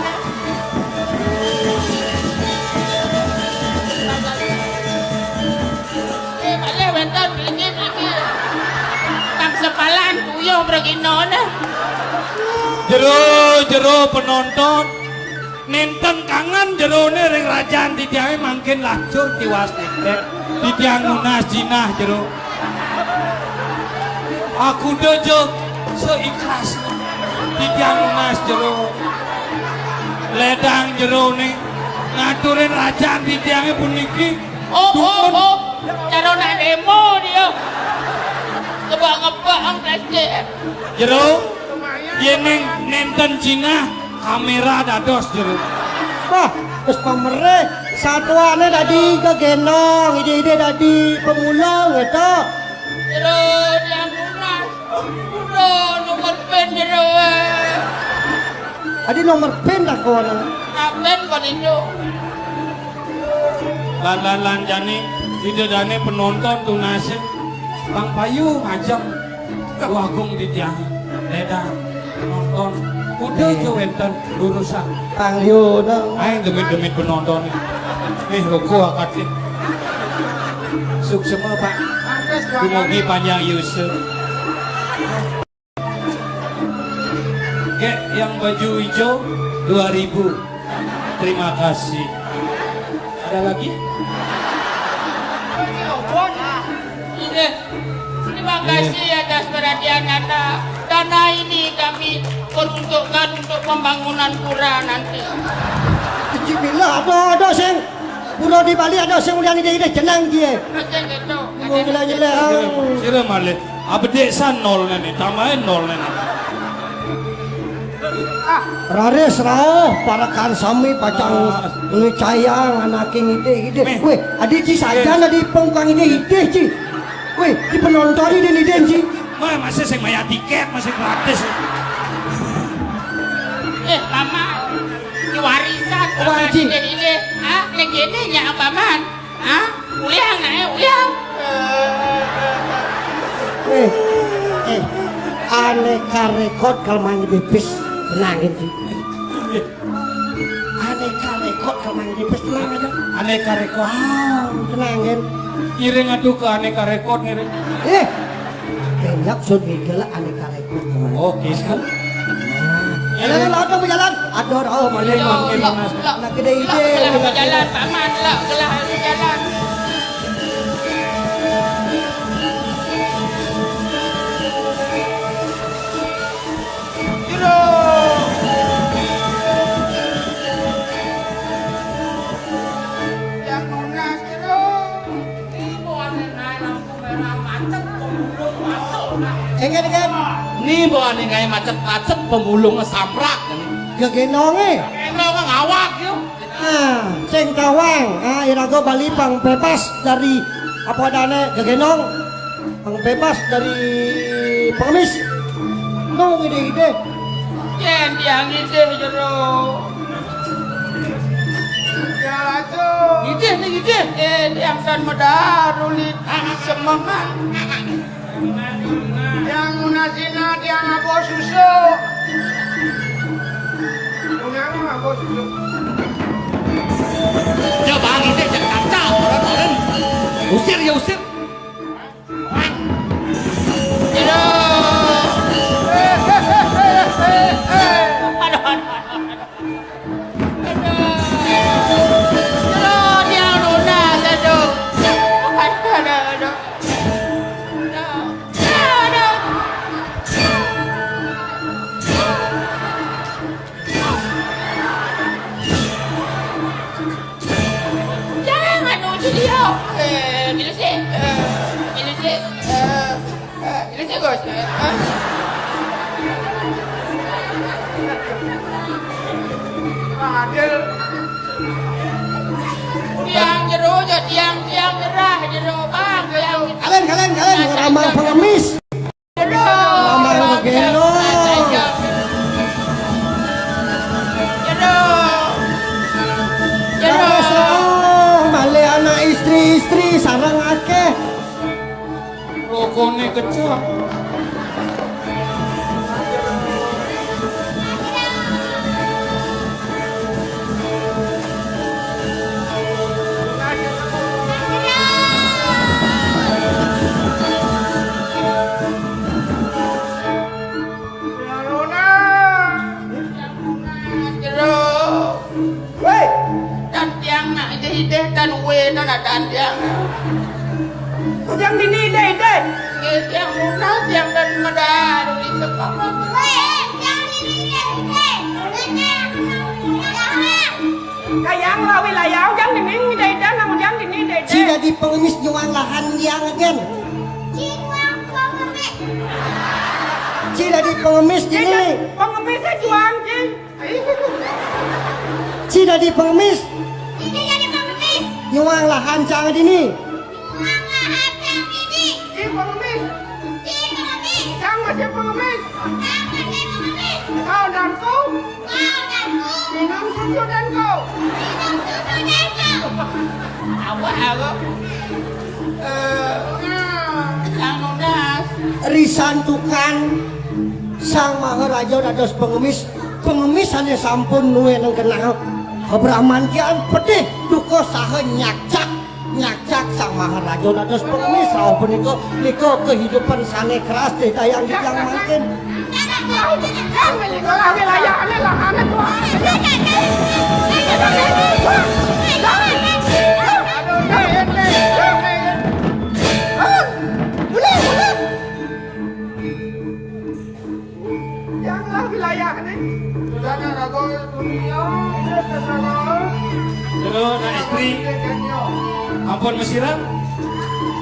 Eh, malih wénten mriki, mriki. Tang sepalan tuyuh mriki nona. Jero, jero penonton. Nénten kangen jeroné ring rajan titiangé mangkin lacur tiwas nénten. Titiang nunas jinah jero. Aku dejo seikhlas. Titiang nunas jero. Ledang jeroné ngaturin rajan titiangé puniki. Oh, oh, oh. Cara nak demo dia. Ngebak-ngebak ang plastik. Jero, yén nénten jinah, kaméra dados jero. Wah, wis pamerih, satuané dadi gegénong, idih-idih dadi pemulung, gitu. Jero, dia murah. Udah, nomor pin jero, eh. Adi nomor pin dah kawan. Nak pin kok itu. Lan, lan, lan, jani, ida dané penonton tunasin. Bang Payu ngajeng. Wagung di tiang. Ledang, penonton. Udah, eh, ke wénten lurusan. Pang Yuno. Aing demit-demit penonton. Nih, ruku akadé. Suksema, Pak. Dumugi panjang yuswa. Gek yang baju hijau dua ribu. Terima kasih. Ada lagi? Ini, terima kasih atas perhatian Anda. Dana ini kami peruntukkan untuk pembangunan pura nanti. Kecil bila ada, ada sing. Pura di Bali ada sing ulian ide-ide jeneng dia. Macam gitu. Mau nyelek-nyelek, ah. Sira malih. Abedik san nol né, tambahin nol né. Raris rauh, parekan sami pacang ngicayang anaké ngidih-idih. Wéh, adi ci sajan adi pengkang idih-idih ci. Wéh, ci penonton idih-idih ci. Mah, masih sing bayar tiket, masih gratis. Eh, Paman, di warisan, Paman, ci. Idih-idih. Ah, nek ini nya, Paman. Hah? Uliang, eh, uliang. Eh, eh, Aneka Rekod kalau main di bis, tenangin sih. Aneka Rekod kalau main di bis, tenang aja. Aneka Rekod. Ah, tenangin. Ngiring atuh ke Aneka Rekod, ngiring. Eh, Banyak sun migel Aneka Rekod. Oh, gitu. Nah, lalu lawan dong berjalan. Aduh, oh, maling makin panas. Nak gede ide. Lah, berjalan, Paman, lah, gelah berjalan. Jero. Yang nunas, jero. Ibu ane naik lampu merah macet, pemulung masuk. Ingat, ingat. Ni bawa ni ngai macet-macet, pemulung samrak. Gegenonge. Gegenonge ngawak, yo. Nah, sing tawang, ah, iraga Bali pang bebas dari apa adane gegenong, pang bebas dari pengemis. Nung ide-ide. Yén tiang idih jero. Ya, Ratu. Idih, nih, idih. Eh, tiang san medar uli semengan. Tiang nunas inah, tiang ngaba susu. Tiang ngaba susu. Ya, Bang, idih, jangan kacau, orang-orang. Usir, ya, usir. Jangan nuju dia. Eh, ini sih. Eh, ini sih. Eh, eh, ini sih, Bos. Eh, eh. Adil. Tiang jero, jo, tiang, tiang gerah jero, Bang. Tiang. Kalian, kalian, kalian, ramal pengemis. Aduh, Mama lu gelo. Aduh. Aduh. Terus, oh, balik anak istri-istri sarang akeh. Rokone kecil. Jero. Woi, tan tiang nak idih-idih, tan wé tan, tan tiang. Tiang dini idih-idih. Nggih, tiang nunas, tiang tan medar di sekolah. Woi, tiang dini idih-idih. Kayang lawi layau, jang dini idih-idih, namun jang dini idih-idih. Ci dadi pengemis nyuang lahan jang gén. Ci nyuang pengemis. Ci dadi pengemis dini. Pengemisnya juang, Ci. Ci dadi pengemis. Ci dadi pengemis. Nyuang lahan cang dini. Nyuang lahan cang dini. Ci pengemis. Ci pengemis. Cang masih pengemis. Cang masih pengemis. Kau dan ku. Kau dan ku. Minum susu dan ku. Minum susu dan ku. Apa, apa? Eh, anu nas. Risantukan Sang Maharaja dados pengemis, pengemis sané sampun nuénang kenal. Kabramantian pedih duka saha nyakcak, nyakcak Sang Maharaja dados pengemis. Rauh punika, nika kehidupan sané keras titayang titiang mangkin. Wilayahné lah anak. Yang lah wilayah ni. Jangan ragu dunia. Jero nak istri. Ampun mesiran.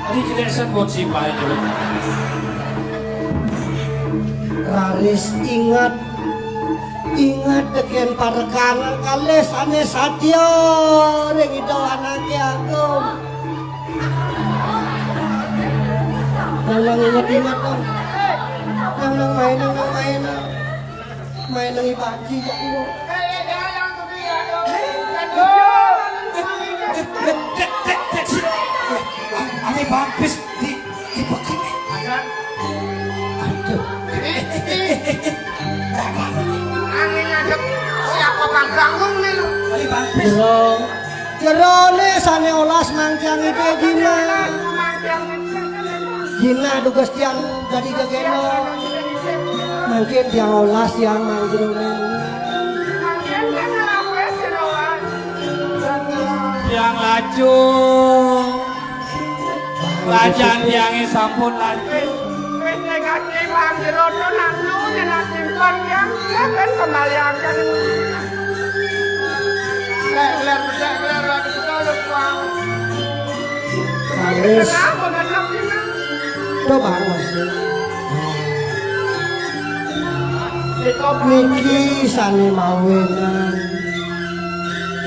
Tadi jelésan buat si baik jero. Raris inget, inget tekén parekané kalih sané satia ring Ida Anaké Agung. Nang, nang inget-inget, nang. Nang, nang main, nang, nang main, nang. Main nang ibaji, ya Allah. Ane bampis di, di begini. Aduh. Ane ngadep siapa panggang lu nih lu? Ane bampis. Jero. Jerone sane olas mangkiang ide jinah. Jinah dugas tiang dadi gegena. Mangkin tiang olas tiang mang jerone. Tiang lacur. Rajan tiange sampun lacur. Wis negatif mang jero to nak lu nyenak simpen tiang. Kan kembaliaken. Lek, lek, lek, lek, lek, lek, lek, lek. Wis. Kenapa ngetok ini? Coba, Mas. Kitab niki sane mawinan.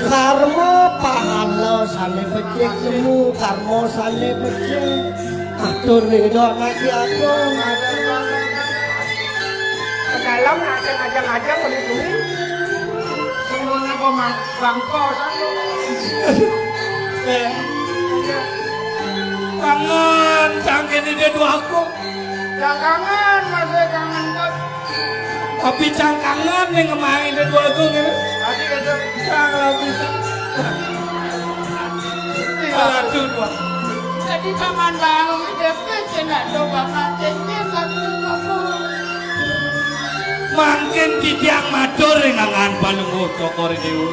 Karma pahala sane becik nemu, karma sane becik. Atur ring Ida Anaké Agung. Dalam ngajak-ngajak beli kuwi. Semuanya gua mang-, bangkos aku. Eh. Kangen, cang kene dia dua aku. Cang kangen, masih kangen, Bos. Tapi cang kangen nih ngemain dia dua aku, gitu. Tadi ada. Cang lagi. Iya. Aduh, dua. Jadi paman bang, dia pun kena coba mati, dia satu kamu. Mangkin titiang matur ring angan Palungguh Cokor Dewa.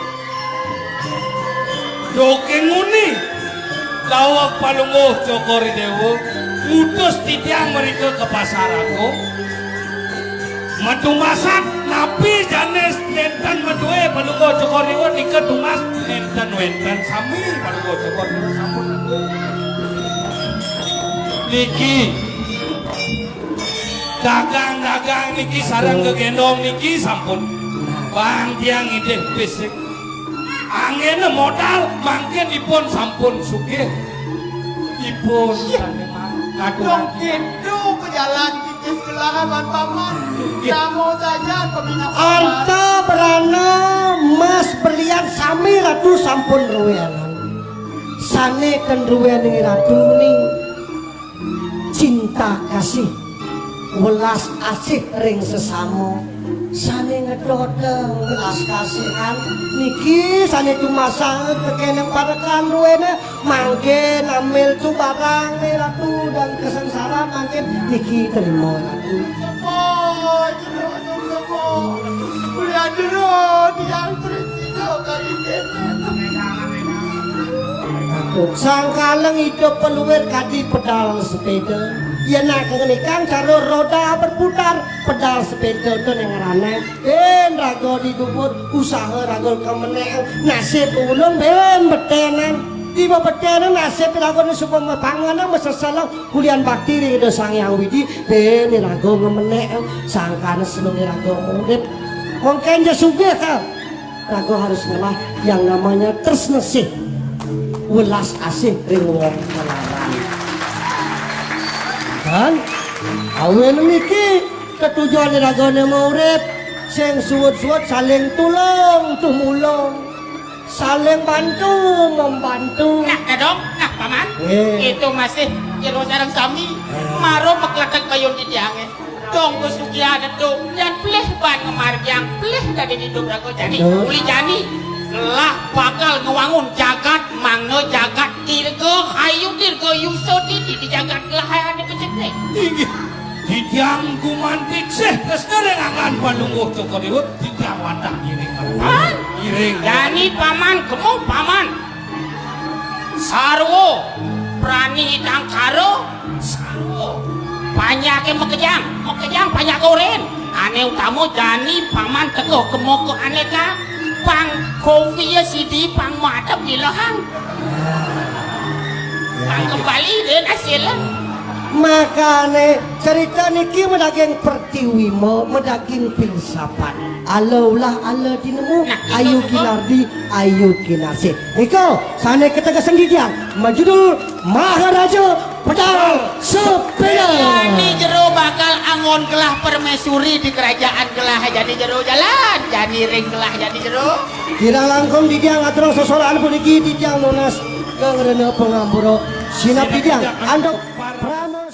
Duke nguni, daweg Palungguh Cokor Dewa, ngutus titiang mrika ka Pasar Agung. Madumasan napi jane nenten madue Palungguh Cokor Dewa nika dumas nenten wenten sami Palungguh Cokor Dewa sampun. Niki dagang-dagang niki sareng gegendong niki sampun. Bang tiang idih fisik. Anggene modal mangkin ipun sampun sugih. Ipun iya. Sane mang-, kadung. Dong kintu pejalan titis gelahan paman. Iya. Kamu saja peminat paman. Arta berana emas berlian sami ratu sampun ruwenan. Sane ten ruwening ratu ning cinta kasih, welas asih ring sesama. Sane ngedot welas kasihan niki sane tumasang tekene parekan ruwene mangke namil tu barang ne ratu dan kesengsaraan mangke niki terima ratu. Sepo, jero, sepo. Kuliah jero, tiang terus. Sangkaleng idup peluir kadi pedal sepeda. Yen nak ngenikang cara roda berputar, pedal sepeda to ning ngrane. Ben raga diduput, usaha raga kemenek, nasib ulung ben betenan. Tiba betenan nasib raga ni suka mepangan meseselang. Kulian bakti ring Ida Sang Hyang Widi, ben raga ngemenek, sangkane seneng raga urip. Mungkin je sugih ka. Raga harus ngelah yang namanya tresna sih. Welas asih ring wong kelaran. Kan? Awin niki ketujuan ragane mau urip sing suwut-suwut saling tulung tumulung. Saling bantu membantu. Nah, Dadong, nah, Paman. Nggih. Itu masih jero sareng sami. Nggih. Maro mekletek kayun titiange. Dong kesugihan itu, yan pelih ban ngemargiang, pelih dadi idup raga jani. Betul. Uli jani, lah bakal ngewangun jagat, mangda jagat dirga, hayu dirga, yusa didi di jagat lah ane becik ne. Inggih. Titiang gumanti sih tresna ring angan Palungguh Cokor Dewa, titiang wantah ngiring. Paman. Ngiring. Jani Paman, kemu Paman. Sarwa, prani tangkara, sarwa. Panyake makejang, makejang panyake oren. Ane utama jani Paman teka kema ka aneka, pang kopi ya sidi, pang madep ilahang. Pang kembali den hasilnya. Makane cerita niki medaging pertiwi mo, medaging filsafat. Ala ulah ala tinemu, nah, itu ayu juga. Kinardi, ayu kinasih. Nika sane ketegasan titiang, majudul Maharaja Pedal Sepeda. Jani jero bakal anggon gelah permaisuri di kerajaan gelah jani jero jalan, jani ring gelah jani jero. Kirang langkung titiang atur sesoran puniki titiang nunas kang rena pangampura. Sinap titiang antuk parama